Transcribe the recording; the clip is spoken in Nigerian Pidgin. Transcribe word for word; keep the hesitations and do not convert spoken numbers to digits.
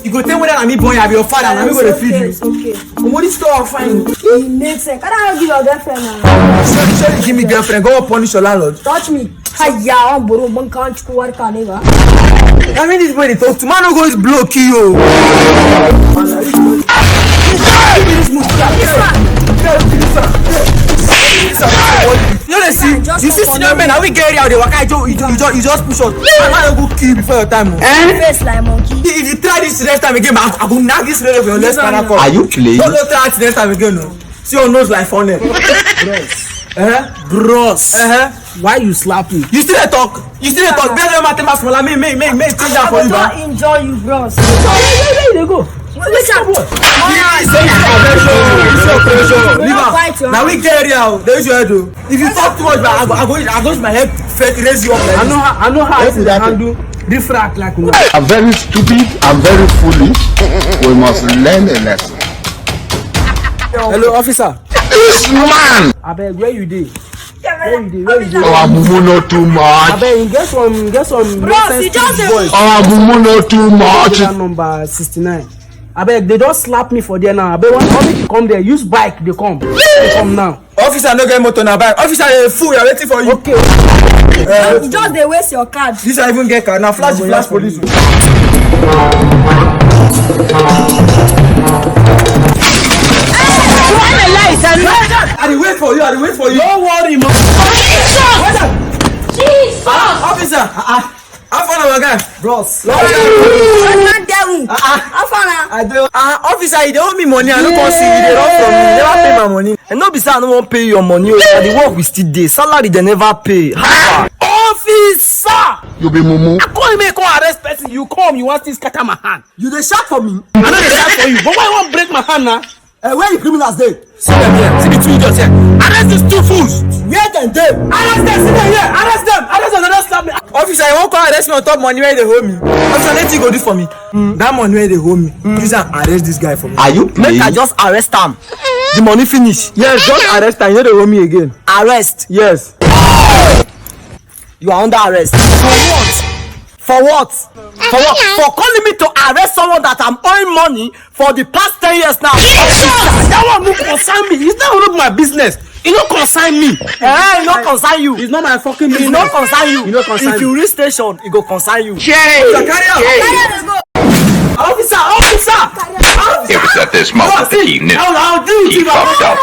You go tell me that I'm boy, I'm your father, and I'm going to feed you. It's okay. Omo, this store fine. It makes sense. Can I give your girlfriend now? Sorry, sorry, give me girlfriend. Go punish your landlord. Touch me. Hiya, I'm bro, man can't you work on it. I mean, this way they talk to man, no go is blow kill you. Give me this move. This one. This one. You know they see, you see senior men, how we get here, they waka, you just, you just, you just push us. And I go kill you before your time. Oh. Face like monkey. If you try this next time again, I, I go knock this lady for your next spinal cord. Are you playing? Don't, don't try it next time again, no. See your nose like funnel. Bros. Uh-huh. Bros. Uh-huh. Why you slap me? You still dey talk. You still dey talk. Beg them to my small. Me, me, me, me, change that for you, don't ba. Enjoy you, bros. Where, where, where you dey go? Which one? Leave am. Now we get area. They use your head, oh. If you talk too much, I go, I go, I go use my head, fe-, raise you up like I know this. How, I know how to handle riffraff like una. I'm very stupid. I'm very foolish. We must learn a lesson. Hello, officer. This man. Abeg, where you dey? Where you dey? Where you dey? Our mumu no too much. Abeg, you get some, you get some. Bros, nonsense you just dey voice. Our mumu no too much. That number sixty-nine. Abeg, they just slap me for there now. Abeg, want, want make you come there. Use bike, they come. They come now. Officer no get motor na bike. Officer, you fool, we are waiting for you. Okay. Uh, you just dey waste your card. This I even get card. Now flash, flash police. I dey wait for you. I dey wait for you. Don't worry, man. Jesus! Ah, officer. Ah, ah. How far na my guy? Bros. Satan devil. Ah, ah. How far na? I do. Ah, officer, you dey owe me money. I no come see you. You dey run from me. You never pay my money. And no be say I no wan pay your money. Oh, na the work we still dey. Salary they never pay. How far? Officer! You be mumu. I come make come arrest person. You come, you want to scatter my hand. You dey shout for me? I no dey shout for you. But why you wan break my hand now? Eh, where the criminals dey? See them here. See the two idiots here. Arrest these two fools. Where dem dey? Arrest them. See them here. Arrest them. Arrest them. Don't slap me. Officer, you wan come arrest me on top money wey you dey hold me? Officer, wetin you go do for me? That money wey you dey hold me, use am arrest this guy for me. Are you playing? Make I just arrest am. The money finish. Yes, just arrest am. You no dey hold me again. Arrest. Yes. You are under arrest. For what? For what? For what? For calling me to arrest someone that I'm owing money for the past ten years now. Jesus! That one no concern me. It's not one of my business. It no concern me. Eh, it no concern you. It's not my fucking business. It no concern you. It no concern me. If you reach station, it go concern you. Shey. Carry am. Carry am go. Officer, officer, officer. It was at this moment that he knew. I'll, I'll do it. He fucked up.